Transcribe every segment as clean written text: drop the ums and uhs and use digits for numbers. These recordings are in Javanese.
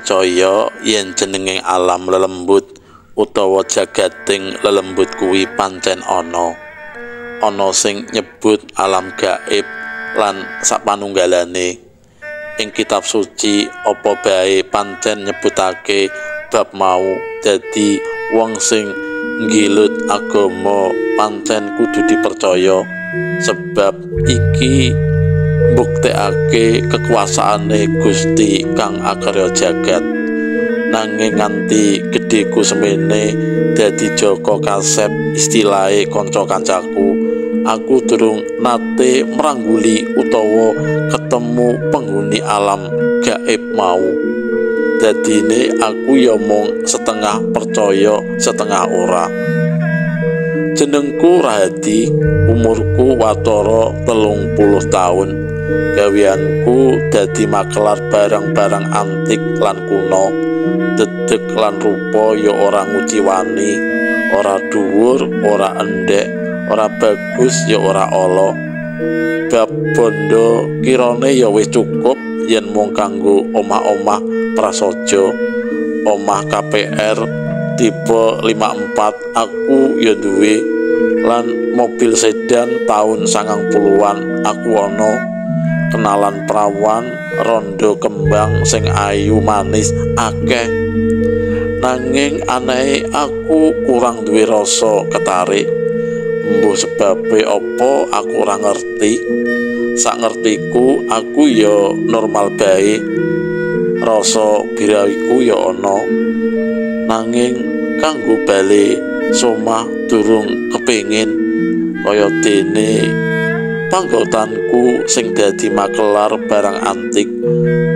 percaya yen jenenge alam lelembut utawa jagating lelembut kuwi pancen ana. Ana sing nyebut alam gaib lan sapanunggalane. Ing kitab suci apa bae pancen nyebutake bab mau. Dadi wong sing nggilut agama pancen kudu dipercaya, sebab iki mbuktekake kekuasaane Gusti kang akarya jagat. Nanging nganti gedheku semene dadi Joko Kasep istilahe kanca-kancaku, aku durung nate mrangguli utawa ketemu penghuni alam gaib mau. Dadine aku ya mung setengah percaya setengah ora. Jenengku Rahadi, umurku watara 30 taun. Gaweanku dadi makelar barang-barang antik lan kuno. Dedeg lan rupa ya ora nguciwani, ora dhuwur, ora endhek, ora bagus ya ora ala. Bab bondo kirane ya wis cukup yen mung kanggo omah-omah prasaja. Omah KPR tipe 54 aku ya duwe, lan mobil sedan tahun 90-an aku ana. Kenalan prawan rondo kembang sing ayu manis akeh. Nanging anehe aku kurang duwe rasa ketarik. Mbuh sebabe apa aku ora ngerti. Sak ngertiku aku ya normal bae. Rasa birawiku ya ana. Nanging kanggo bali somah durung kepingin. Kaya dene panggotanku sing dadi makelar barang antik,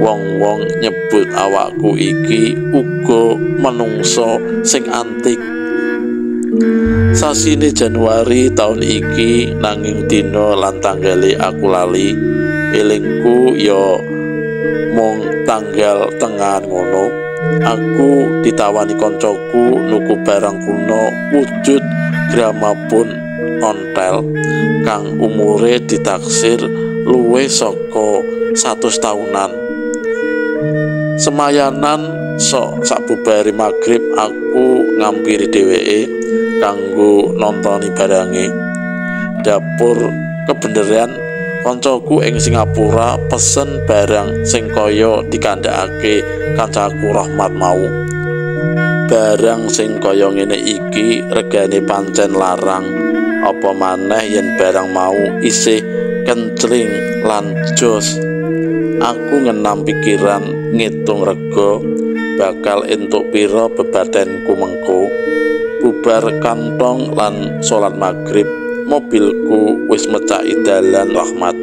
wong-wong nyebut awakku iki uga menungso sing antik. Sasine Januari taun iki, nanging dina lan tanggale aku lali. Elingku ya mung tanggal tengahan ngono. Aku ditawani koncoku nuku barang kuno wujud gramafon ontel kang umure ditaksir luwih saka 100 taunan. Semayanan sok sabubare magrib aku ngampiri dheweke kanggo nontoni barange. Dapur kebeneran koncoku ing Singapura pesen barang sing kaya dikandhakake kancaku Rahmat mau. Barang sing kaya ngene iki regane pancen larang, apa maneh yen barang mau isih kencling lan jos. Aku ngenam pikiran ngitung rega bakal entuk pira bebatenku mengko. Bubar kantong lan salat magrib, mobilku wis mecaki dalan Rahmat.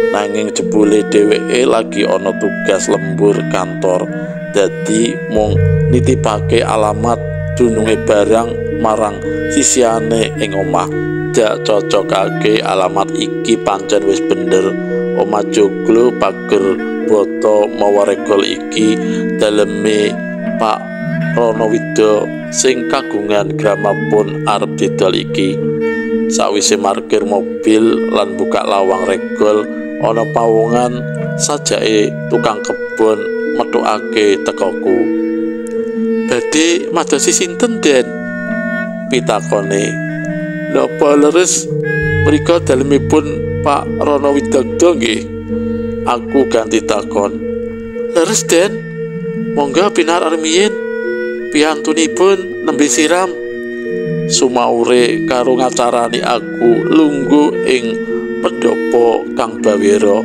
Nanging jebule dheweke lagi ana tugas lembur kantor, dadi mung nitipake alamat dununge barang marang sisihane ing omah. Jak cocokake alamat iki pancen wis bener. Omah joglo pager boto mawa regol iki daleme Pak Ronowida sing kagungan gramafon arep didol iki. Sawise parkir mobil lan buka lawang regol, ana pawongan sajake tukang kebon metukake tekoku. "Badhe madosi sinten, Den?" pitakone. "Napa leres mriko dalemipun Pak Rono Widodo nggih?" Aku ganti takon. "Leres, Den. Monggo pinar rumiyin. Piyantunipun nembe siram." Sumaure karo ngacarani aku lungguh ing pendopo kang bawira.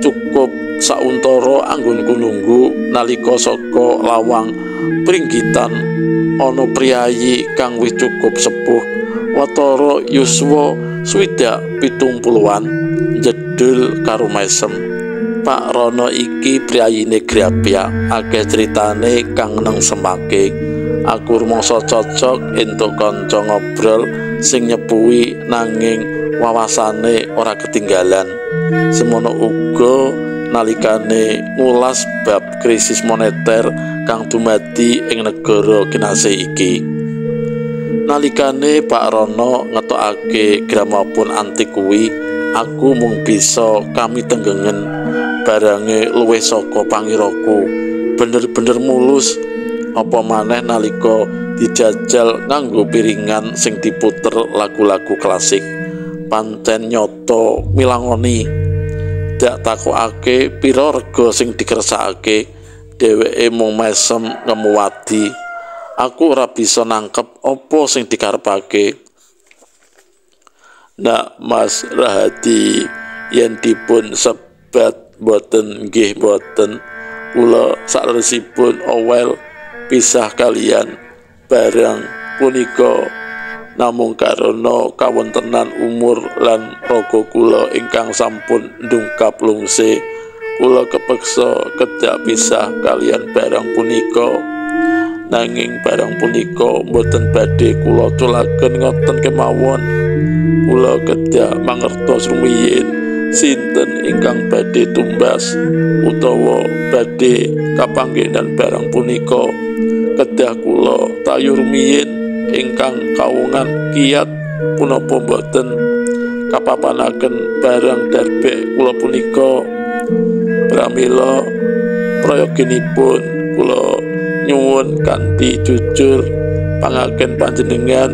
Cukup sauntara anggonku nunggu nalika saka lawang pringgitan ana priyayi kang wis cukup sepuh, watara yuswa 70-an, jedul karo mesem. Pak Rono iki priyayine grapyak, akeh critane kang nengsemake. Aku rumangsa cocok entuk kanca ngobrol sing nyepuhi nanging wawasane ora ketinggalan. Semono uga nalikane ngulas bab krisis moneter kang dumadi ing negara kinasih iki. Nalikane Pak Rono ngetokake gramafon antik kuwi, aku mung bisa kami tenggengen. Barange luwih saka pangiraku. Bener-bener mulus, apa maneh nalika dijajal nganggo piringan sing diputer lagu-lagu klasik. Pancen nyoto milangoni. Dak takokake pira rega sing dikersakake, dheweke mung mesem ngemuwadi. Aku ora bisa nangkep apa sing dikarepake. Nak Mas Rahadi, yen dipun sebat boten nggih boten, kula sakleresipun owel pisah kalian barang punika namung karena kawontenan umur lan raga kula ingkang sampun ndungkap lungse, kula kepeksa kedak pisah kalian barang punika. Nanging barang punika boten badhe kula culaken ngoten kemawon. Kula kedak mangertos rumiyin sinten ingkang badhe tumbas utawa badhe kapanggenan barang punika. Kedah kula tayu rumiyin ingkang kawungan kiat punapa boten kapapanaken barang darbek kula punika. Pramila prayoginipun kula nyuwun kanthi jujur pangaken panjenengan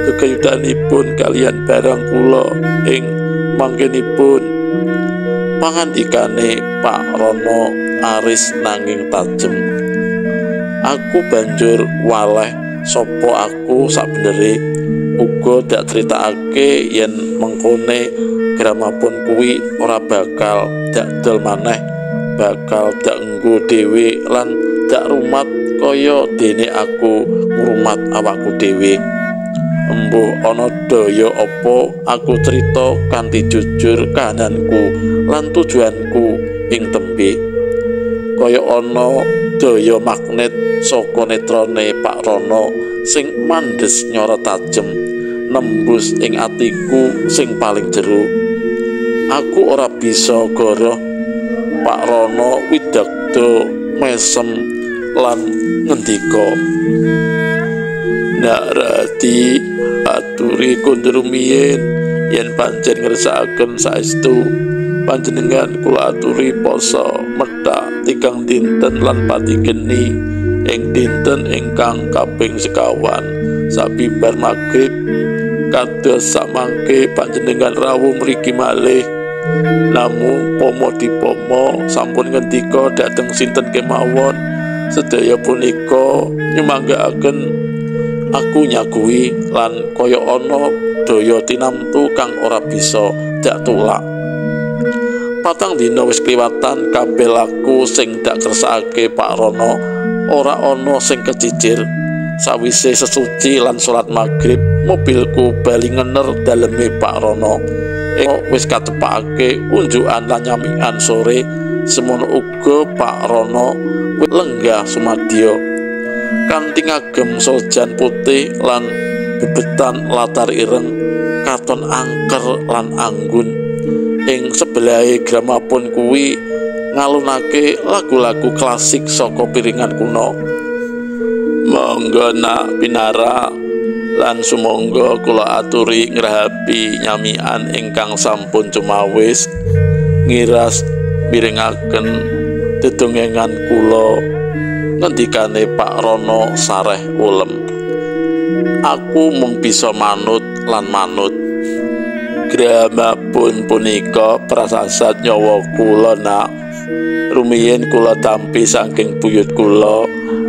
kekayutanipun kalian barang kula ing mangkenipun. Pangandikane Pak Rono aris nanging tajem. Aku banjur waleh sapa aku sabenere, uga dak critakake yen mengkone gramapun kuwi ora bakal dak dol maneh, bakal dak nggo dhewe lan dak rumat kaya dene aku ngrumat awakku dhewe. Embuh ana daya apa aku crita kanthi jujur kahananku lan tujuanku ing tembe. Kaya ana daya magnet saka netrane Pak Rono sing mandhes nyora tajem nembus ing atiku sing paling jero. Aku ora bisa goroh. Pak Rono widakda mesem lan ngendika, "Nak Rati, aturi kondur rumiyin yen pancen ngersakaken saestu panjenengan kula aturi poso methak 3 dinten lan pati geni ing dinten ingkang kaping 25 sabibar magrib kados samangke panjenengan rawuh mriki malih. Namung pomo dipomo sampun ngendika dhateng sinten kemawon, sedaya punika nyumanggaaken aku nyaguhi lan kaya ana daya tinamtu kang ora bisa dak tulak. 4 dina wis kliwatan, kabeh laku sing dak kersakake Pak Rono ora ana sing kecicir. Sawise sesuci lan salat magrib, mobilku bali ngener daleme Pak Rono. Wis katepakake unjukan lan nyamikan sore, semono uga Pak Rono lenggah sumadya kanthi ngagem sojan putih lan bebetan latar ireng, katon angker lan anggun. Ing sebelahe gramapun kuwi ngalunake lagu-lagu klasik saka piringan kuno. Monggo nak pinara lan sumangga kula aturi ngrahapi nyamian ingkang sampun cumawis ngiras mirengaken dedongengan kula, ngendikane Pak Rono sareh ulem. Aku mung bisa manut lan manut. Gramapun punika prasasat nyawa kula nak. Rumiyin kula tampi saking buyut kula,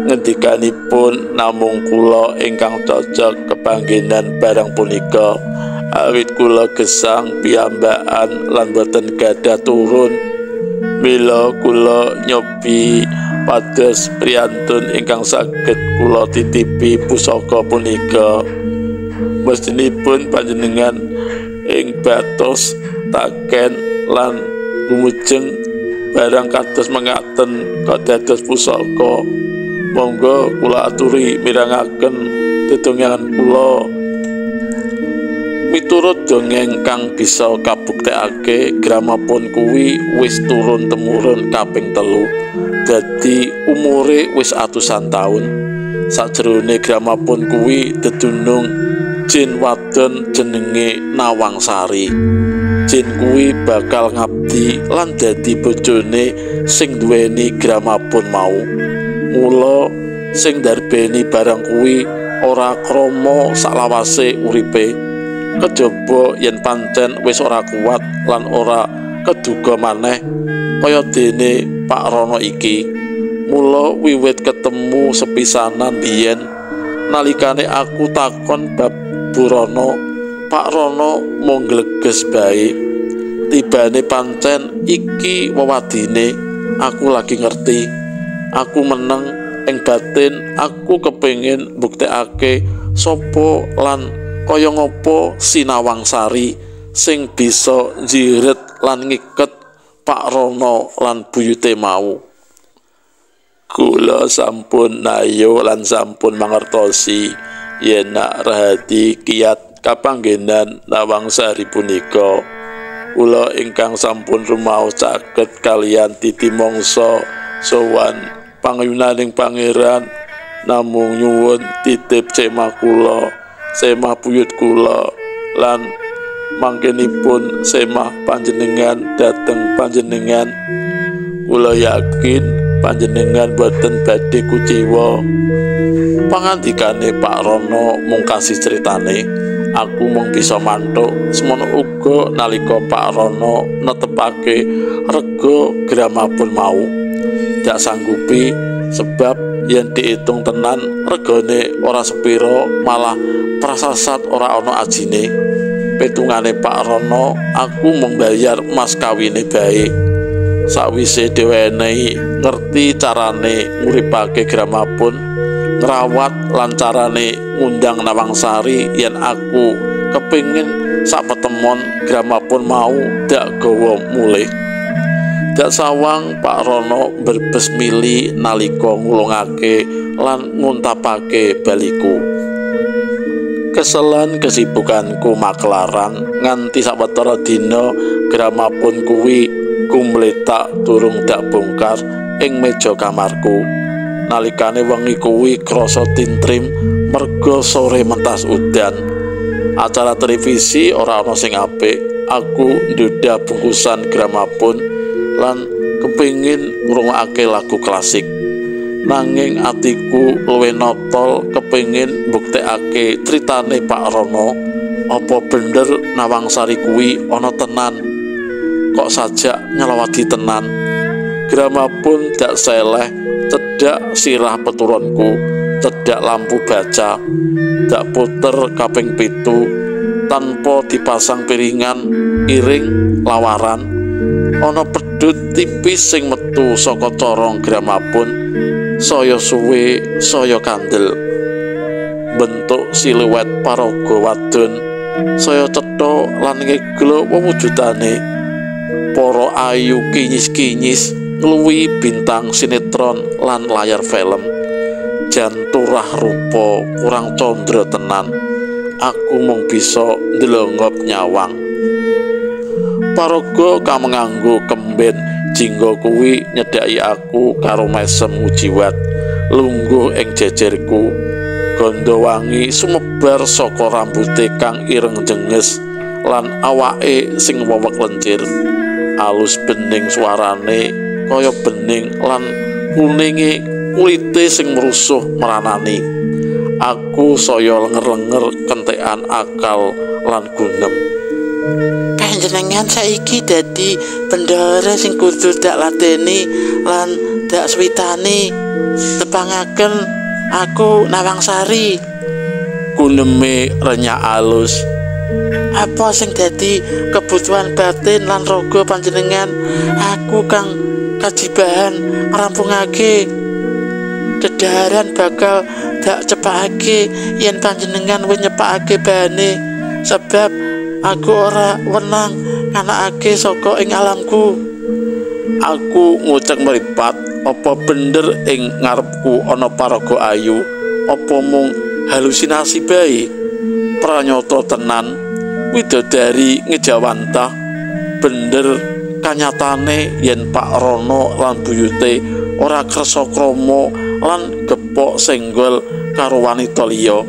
ngendikanipun namung kula ingkang cocok kepanggenan barang punika, awit kula gesang piyambakan lan boten gadah turun. Mila kula nyobi pados priyantun ingkang saged kula titipi pusaka punika. Mestinipun panjenengan ing batos taken lan gumujeng barang kados mengaten kok dados pusaka. Monggo kula aturi mirengaken dedongan kula. Miturut dongeng kang bisa kabuktekake, gramapun kuwi wis turun temurun kaping 3, dadi umure wis atusan taun. Sajrone gramapun kuwi dedunung jin wadon jenenge Nawangsari. Jin kuwi bakal ngabdi lan dadi bojone sing duweni gramapun mau. Mula sing darbeni barang kuwi ora krama saklawase uripe, kejaba yen pancen wis ora kuat lan ora keduga maneh kaya dene Pak Rono iki. Mula wiwit ketemu sepisanan biyen nalikane aku takon bab Bu Rono, Pak Rono mung gleges bae. Tibane pancen iki wewadine aku lagi ngerti. Aku meneng ing batin, aku kepengin mbuktekake sapa lan kaya ngapa si Nawangsari sing bisa njiret lan ngiket Pak Rono lan buyute mau. Kula sampun nayo lan sampun mangertosi yen nak Rahadi kiat kapanggenan Nawangsari punika. Kula ingkang sampun rumaos caket kaliyan titi mangsa sowan pangayunaning pangeran, namung nyuwun titip semah kula, semah buyut kula lan mangkenipun semah panjenengan dhateng panjenengan. Kula yakin panjenengan boten badhe kuciwa. Pangandikane Pak Rono mung kasih critane, aku mung bisa mantuk. Semono uga nalika Pak Rono netepake rega gramapun mau dak sanggupi, sebab yen diitung tenan regane ora sepiro, malah prasasat ora ana ajine. Petungane Pak Rono, aku mung bayar mas kawine bae. Sawise dheweke ngerti carane nguripake gramapun, ngrawat lan carane ngundang Nawangsari yen aku kepingin sapetemon gramapun mau dak gawa mulih. Dak sawang Pak Rono berbes mili nalika ngulungake lan nguntapake baliku. Keselan kesibukanku maklaran nganti sawetara dina gramapun kuwi kumletak durung dak bongkar ing meja kamarku. Nalikane wengi kuwi krasa tintrim merga sore mentas udan. Acara televisi ora ana sing apik. Aku ndudah bungkusan gramapun lan kepingin ngrungokake lagu klasik. Nanging atiku luwih notol kepingin mbuktekake critane Pak Rono, apa bener Nawangsari kuwi ana tenan? Kok sajak nyelawadi tenan? Gramapun dak seleh cedhak sirah peturonku, cedhak lampu baca, dak puter kaping 7 tanpa dipasang piringan iring lawaran. Ana pedhut tipis sing metu saka corong gramapun, saya suwe saya kandel. Bentuk siluet paraga wadon saya cetha lan ngeglo wewujudane. Para ayu kinyis-kinyis ngluwi bintang sinetron lan layar film. Jan turah rupa kurang condro tenan. Aku mung bisa ndelongop nyawang. Paraga kang nganggo kemben jingga kuwi nyedhaki aku karo mesem ujiwat lungguh ing jejerku. Gandha wangi sumebar saka rambute kang ireng jenges lan awake sing wewek lencir. Alus bening suarane kaya bening lan kuninge kulite sing merusuh meranani. Aku saya lenger-lenger kentekan akal lan gunem. Panjenengan saiki dadi bendara sing kudu dak lateni lan dak switani. Tepangaken aku Nawangsari. Guneme renyak alus. Apa sing dadi kebutuhan batin lan raga panjenengan, aku kang kajibahan ngrampungake. Dedaran bakal dak cepakake yen panjenengan wis nyepakake bahane, sebab aku ora wenang nganakake saka ing alamku. Aku ngucek mripat, apa bener ing ngarepku ana paraga ayu, apa mung halusinasi bae? Pranyata tenan, widodari ngejawantah. Bener kanyatane yen Pak Rono lan buyute ora kersa krama lan gepok senggol karo wanita liya.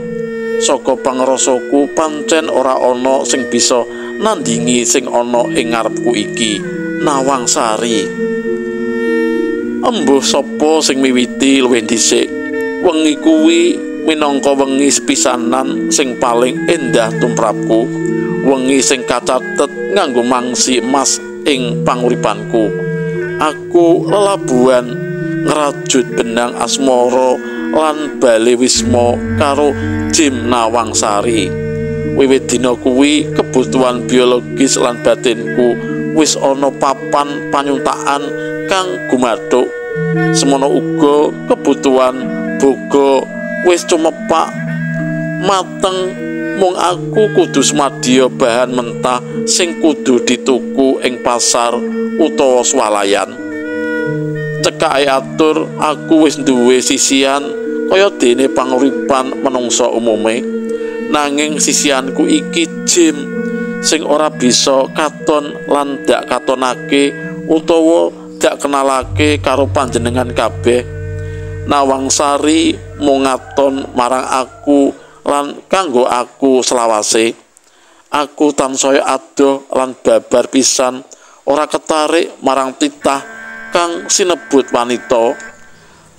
Saka pangrasaku pancen ora ana sing bisa nandingi sing ana ing ngarepku iki, Nawangsari. Embuh sapa sing miwiti mati luwih dhisik. Wengi kuwi minangka wengi sepisanan sing paling endah tumrapku, wengi sing kacatet nganggo mangsi emas ing panguripanku. Aku lelabuhan ngrajut benang asmara lan bale wisma karo Jim Nawangsari. Wiwit dina kuwi kebutuhan biologis lan batinku wis ana papan panyuntaan kang gumathuk. Semono uga kebutuhan boga wis cumepak mateng, mung aku kudu semadya bahan mentah sing kudu dituku ing pasar utawa swalayan. Cekake atur aku wis duwe sisian kaya dene panguripan menungsa umume. Nanging sisianku iki Jim sing ora bisa katon lan dak katonake utawa dak kenalake karo panjenengan kabeh. Nawangsari mung ngaton marang aku lan kanggo aku selawase. Aku tansaya adoh lan babar pisan, ora ketarik marang titah kang sinebut wanita.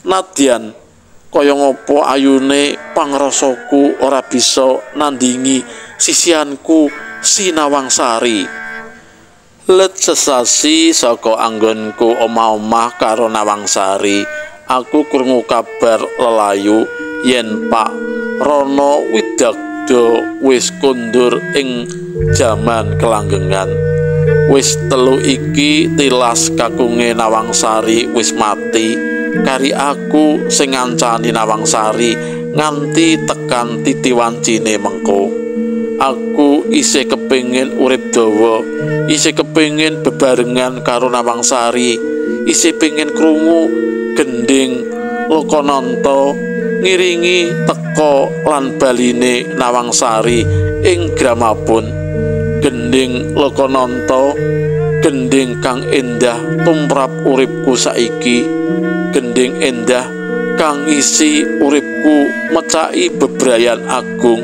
Nadyan kaya ngopo ayune pangrasaku ora bisa nandingi sisianku si Nawangsari. Let sesasi saka anggonku omah-omah karo Nawangsari, aku krungu kabar lelayu yen Pak Rono Widagdo wis kondur ing jaman kelanggengan. Wis telu iki tilas kakunge Nawangsari wis mati, kari aku sing ngancani Nawangsari nganti tekan titi wancine mengko. Aku isih kepengin urip dawa, isih kepengin bebarengan karo Nawangsari, isih pengin krungu gending Lokananta ngiringi teka lan baline Nawangsari ing gramapun. Gending Lokananta, gending kang endah tumrap uripku saiki, gending endah kang ngisi uripku mecaki bebrayan agung.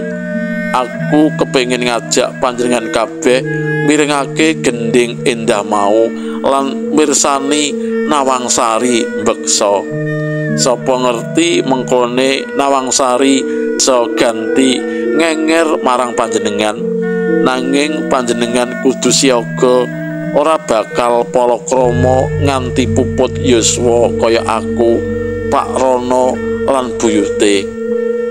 Aku kepengin ngajak panjenengan kabeh mirengake gending endah mau lan mirsani Nawangsari mbeksa. Sapa ngerti mengkone Nawangsari bisa ganti ngenger marang panjenengan. Nanging panjenengan kudu siaga, ora bakal palakrama nganti puput yuswa kaya aku, Pak Rono lan buyute.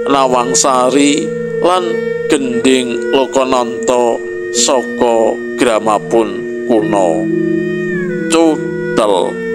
Nawangsari lan gending Lokananta saka gramapun kuno. Cutel.